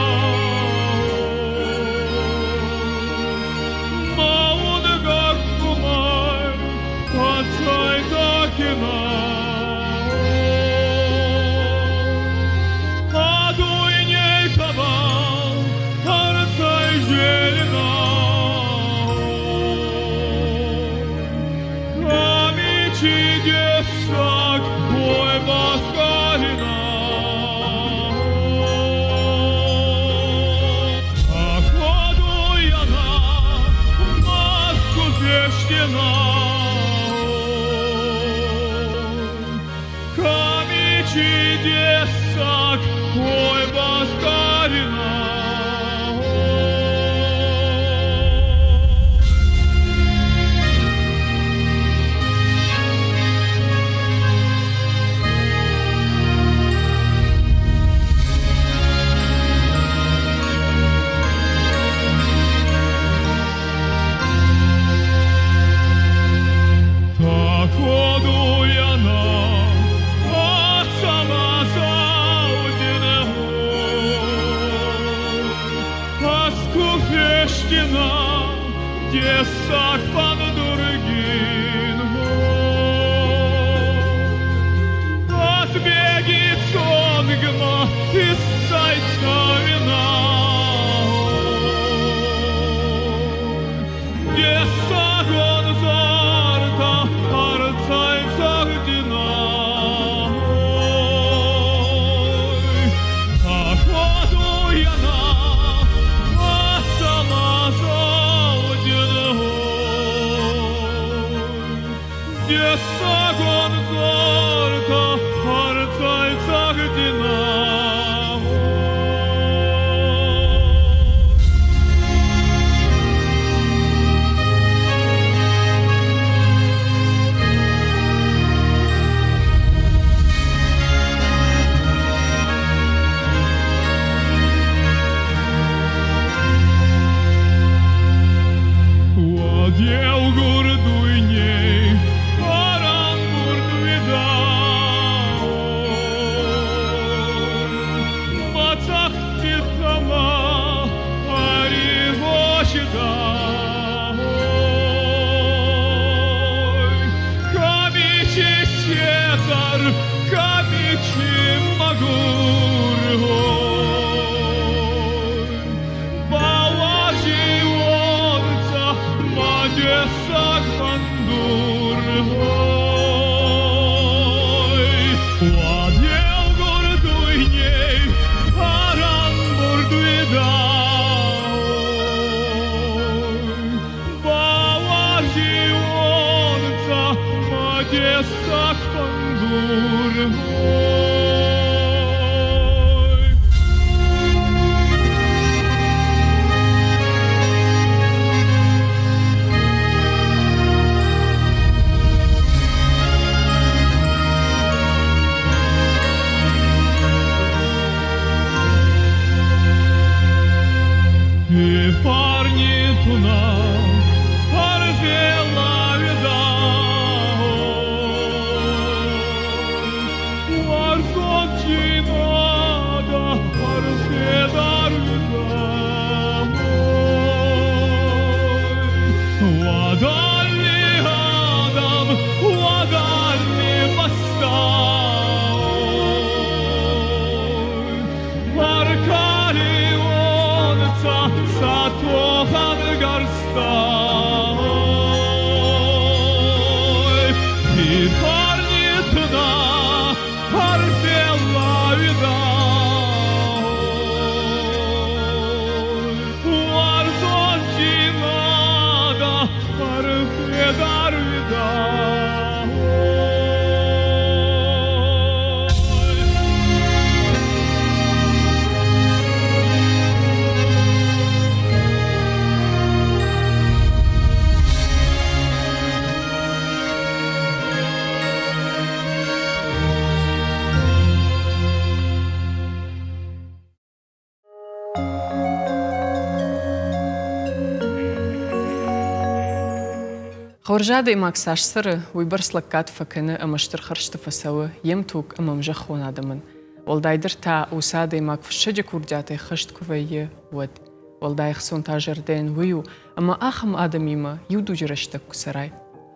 Хорз адӕймаг цас цӕры, уыйбӕрц лӕггад фӕкӕны ӕмӕ стыр хӕрзты фӕцӕуы йе мтуг ӕмӕ ӕмзӕххон адӕмӕн. Уӕлдайдӕр та уыцы адӕймаг фыссӕджы курдиатӕй хӕст куы вӕййы, уӕд. Уӕлдай ӕхцон та зӕрдӕйӕн уый у, ӕмӕ ахӕм адӕмимӕ иу дуджы рӕстӕг куы цӕрай.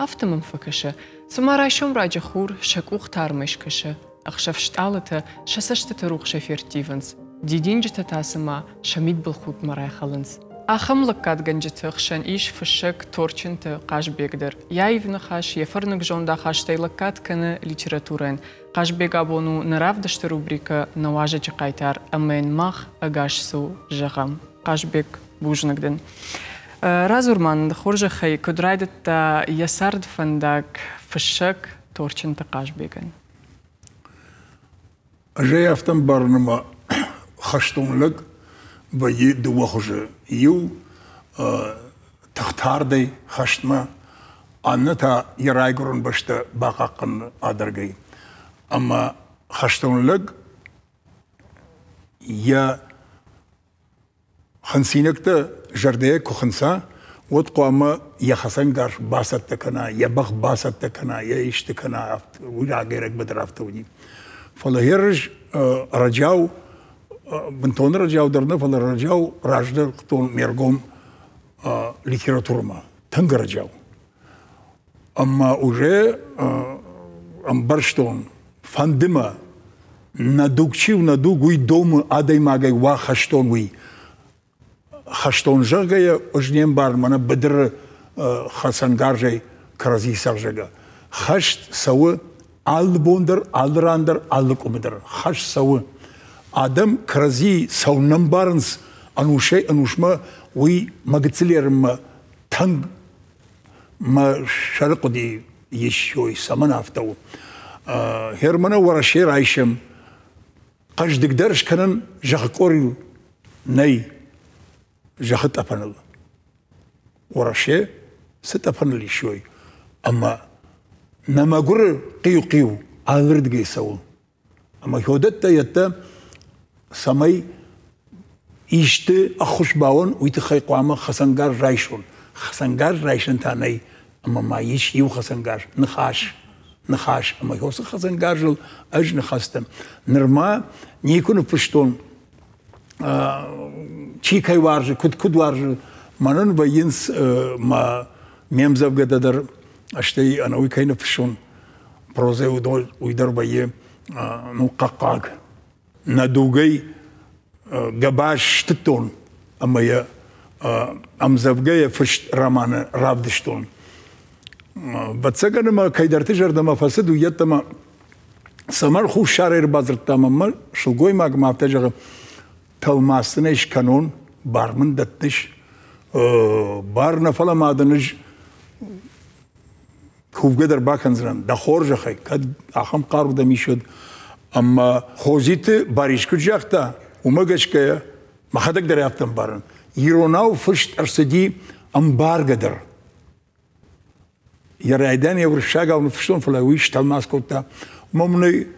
Афтӕ мӕм фӕкӕсы, цыма райсом раджы хур сӕ къухты армӕй скӕсы, ӕхсӕв стъалытӕ сӕ цӕстыты рухсӕй ферттивынц, дидинджытӕ та цыма сӕ мидбылхудтмӕ райхӕлынц. Ахӕм лӕггадгӕнджыты хсӕн ис фыссӕг Торчынты Хъазбег дӕр. Йӕ аив ныхас, йӕ фӕрныг зондахастӕй лӕггад кӕны литературӕйӕн. Хъазбег абон у нӕ равдысты рубрикӕ «Нӕ уазӕджы хъайтар» ӕмӕ йын мах ӕгас цу зӕгъӕм. Хъазбег, бузныг дын. Радзур ма нын, хорзӕхӕй, куыд райдыдта йӕ цардфӕндаг фыссӕг Торчынты Хъазбегӕн? Ӕз ӕй афтӕ ӕмбарын, ӕмӕ хӕстон лӕг вӕййы дыууӕ хуызы. Иу тыхтардӕй хӕстмӕ, аннӕ та йӕ райгуырӕн бӕстӕ бахъахъхъӕныны адӕргӕй. Ӕмӕ хӕстон лӕг йӕ Хынцинӕгтӕ зӕрдӕйӕ куы хынца, уӕд хъуамӕ йӕ хӕцӕнгарз бацӕттӕ кӕна, йӕ бӕх бацӕттӕ кӕна, йӕ исты кӕна, уый рагӕй быдыр афтӕ уыди. Фӕлӕ ерыс ӕрӕджиау, бынтон ӕрӕджиау дӕр нӕ, фӕлӕ ӕрӕджиау раздӕхтон ме ргом литературӕмӕ, тынг ӕрӕджиау. Ӕмӕ уже ӕмбӕрстон, фӕнды мӕ, нӕ дуг чи у, нӕ дуг, уый домы адӕймагӕй уа хӕстон уый. Хӕстон зӕгъгӕйӕ ӕз не мбарын, мӕнӕ быдыры хӕцӕнгарзӕй кӕрӕдзи цӕгъзӕгӕ. Хӕст цӕуы алы бон дӕр, алы ран дӕр, алы къуымы дӕр. Хӕст цӕуы. Адӕм кӕрӕдзи цӕуылнӕ мбарынц ӕнусӕй-ӕнусмӕ, уый мӕ гыццыл ерынмӕ тынг мӕ сӕры хъуыди исой, цӕмӕн афтӕ у. Германы Уӕрӕсе райсӕм, хъӕздыгдӕр скӕнын зӕххы къорийыл нӕй, зӕххы тъӕпӕныл. Уӕрӕсе цы тъӕпӕныл исой, ӕмӕ нӕ мӕгуыры хъиу-хъиу алырдыгӕй цӕуы. Ӕмӕ уыдӕттӕ йедтӕ, цӕмӕй исты ӕххуыс бауон, уый тыххӕй хъуамӕ хӕцӕнгарз райсон. Хӕцӕнгарз райсын та нӕй, ӕмӕ ма ис иу хӕцӕнгарз – ныхас. Ныхас. Ӕмӕ уыцы хӕцӕнгарзыл ӕз ныхӕстӕн. Нырма никуы ныффыстон, чи кӕй уарзы, куыд куыд уарзы. Мӕнӕн вӕййынц мӕ ме мдзӕвгӕтӕ дӕр, стӕй ӕнӕуый кӕй ныффыссон, прозӕ уый дӕр вӕййы ну, хъӕхъхъаг. Нӕ дугӕй гӕбаз стыдтон ӕмӕ йӕ ӕмдзӕвгӕйӕ фыст романы равдыстон. Ӕвӕццӕгӕн ӕмӕ кӕйдӕрты зӕрдӕмӕ фӕцыд, уый йеддӕмӕ цӕмӕн хуссарӕй ӕрбадзырдта мӕнмӕ, сылгоймаг ма афтӕ зӕгъы, тӕлмац дын ӕй скӕнон, бар мын дӕттыс, бар нӕ, фӕлӕ ма дын ӕз кувгӕ дӕр бакӕндзынӕн, дӕ хорзӕхӕй, кӕд ахӕм хъару дӕм ис, уӕд. Ӕмӕ Хозиты Барис куыд загъта, уымӕ гӕсгӕ мӕхӕдӕг дӕр афтӕ ӕмбарын, иронау фыст ӕрцыди ӕмбаргӕ дӕр. Йӕ райдиан йӕ уырыссагау ныффыстон, фӕлӕ уый стӕлмац кодта. Уымӕ мын ӕй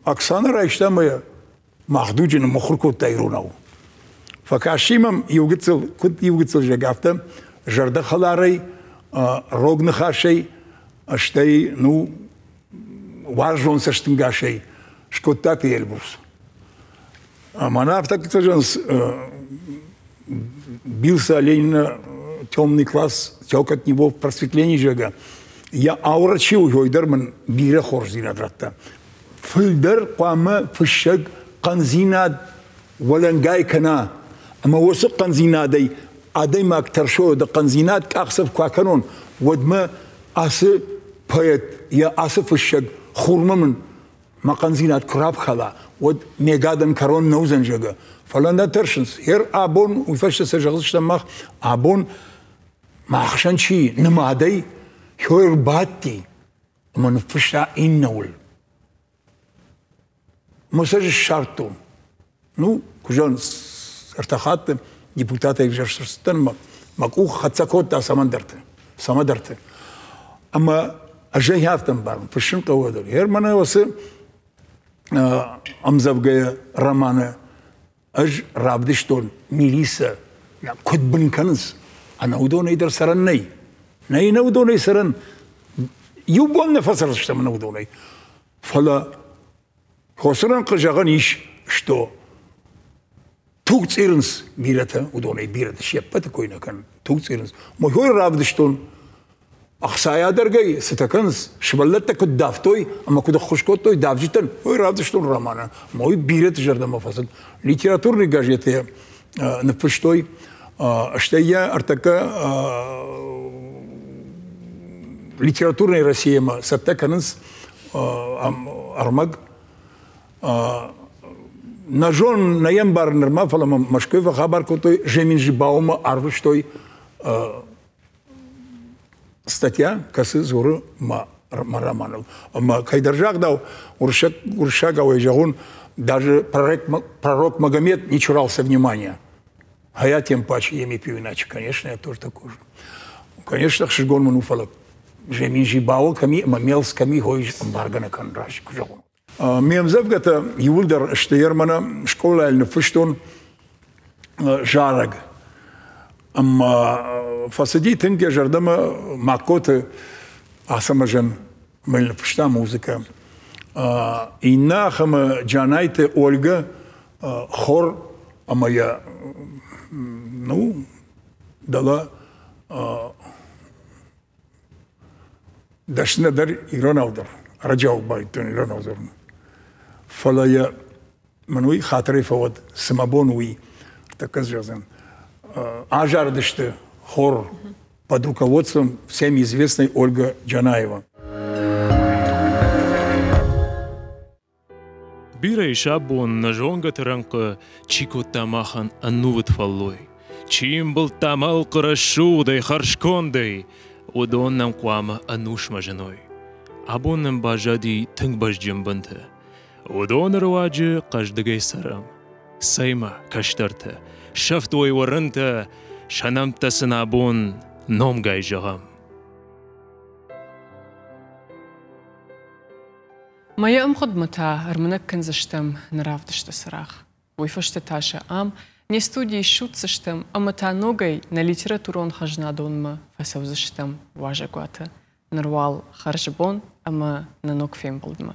Оксана райста ӕмӕ йӕ мах дуджы ныммыхуыр кодта иронау. Фӕкасти мӕм иугыццыл, куыд иугыццыл зӕгъ, афтӕ зӕрдӕхӕларӕй, рог ныхасӕй, стӕй, ну, уарзон цӕстынгасӕй скодта Эльбрус. Мӕнӕ афтӕ зӕгъынц, бился Ленина темный класс, тек от него в просветлении зӕгъгӕ, йӕ аура чи у, уый дӕр мын бирӕ хорздзинад радта. Фылдӕр хъуамӕ фыссӕг хъӕндзинад уӕлӕнгай кӕна, ӕмӕ уыцы хъӕндзинадӕй адӕймаг тӕрсой, дӕ хъӕндзинад къахдзӕф куы акӕнон, уӕдмӕ ацы поэт, йӕ ацы фыссӕг хурмӕ мын мӕ хъӕндзинад куы рапхӕла, уӕд ме гадӕн кӕрон нӕ уыдзӕн, зӕгъгӕ. Фӕлӕ нӕ тӕрсынц. Ер абон, уый фӕстӕ цы зӕгъдзыстӕм мах, абон махсӕн чи нымадӕй хёр бадти, ӕмӕ ныффыста иннӕуыл. Мӕ сӕ ссардтон. Ну, куы зӕгъын, ӕртӕ хатты депутатӕй ӕвзӕрст ӕрцыдтӕн ӕмӕ мӕ къух хӕццӕ кодта цӕмӕндӕрты, цӕмӕдӕрты. Ӕмӕ ӕз ӕй афтӕ ӕмбарын, фыссын хъӕуы дӕр. Германы уыцы ӕмдзӕвгӕйы романы ӕз равдыстон милицӕ куыд бын кӕнынц, ӕнӕ уыдонӕй дӕр цӕрӕн нӕй. Нӕй нӕ уыдонӕй цӕрӕн. Иу бон нӕ фӕцӕрдзыстӕм нӕ уыдонӕй. Фӕлӕ Хосырӕнхъы зӕгъӕн ис, что туг цъирынц бирӕтӕ, уыдонӕй бирӕтӕ се ппӕты кой нӕ кӕнын, туг цъирынц. Мой равдыстон, ӕхцайӕ дӕргӕй цытӕ кӕнынц, сывӕллӕттӕ куыд давтой ӕмӕ куыд ӕххуыс кодтой давджытӕн, уый равдыстон романы. Мой бирӕты зӕрдӕмӕ фӕцыд. Литературный газеты ныффыстой, стӕй йӕ ӕртӕккӕ литературной Россиямӕ цӕттӕ кӕнынц ӕрмӕг. Нӕ зон, нӕ йӕ ӕмбарын нырма, фӕлӕ мӕ Мӕскуыйы фӕхабар кодтой, Жемин Жибаумӕ арвыстой статья, кӕцы дзуры мӕ романыл. Ӕмӕ кӕйдӕр загъдау, уырыссагау ӕй зӕгъон, даже пророк Магомед не чурался внимания. А я тем паче еми пью иначе, конечно, я тоже такой же. Конечно, ӕхсызгон мын у, фӕлӕ Жемин Жибао кӕми ӕмӕ Мелс кӕми хой ӕмбаргӕ нӕ кӕнын раст куы зӕгъон. Ме мдзӕвгӕтӕ иууылдӕр сты Ерманы скъолайыл ныффыстон зарӕг. Ӕмӕ фӕцыди тынг йӕ зӕрдӕмӕ Маккоты Ацӕмӕзӕн мыл ныффыста музыкӕ. Иннӕ ахӕмы Джанайты Ольгӕ хор ӕмӕ йӕ ну, дӕлӕ дӕсныдӕр иронау дӕр, ӕрӕджиау байдтон иронау дзурын. Фӕлӕ йӕ мӕн уый хатырӕй фӕуӕд, цы мӕ бон уый, тӕккӕ зӕгъдзӕн. Азарыдысты хор под руководством всем известной Ольга Джанаева. Бирӕ ис абон нӕ зонгӕты рӕнхъы, чи кодта махӕн ӕнувыд фӕллой, чи ӕмбылдта мӕлхъы рӕсугъдӕй, хӕрзкондӕй, уыдон нӕм хъуамӕ ӕнусмӕ зыной. Абон нӕм баззади тынг бӕзджын бынтӕ. Уыдоны руаджы хъӕздыгӕй цӕрӕм. Цӕй-ма, кӕстӕртӕ, сӕфтой уӕ рынтӕ, сӕ нӕмттӕ сын абон номгай зӕгъӕм. Мӕйы ӕмгъуыдмӕ та ӕрмынӕг кӕндзыстӕм нӕ равдысты цырагъ. Уый фӕстӕ та сӕ ам, не студийы ссудздзыстӕм ӕмӕ та ногӕй нӕ литературон хӕзнадонмӕ фӕцӕудзыстӕм уазӕгуаты. Ныр уал хӕрзбон ӕмӕ нӕ ног фембӕлдмӕ.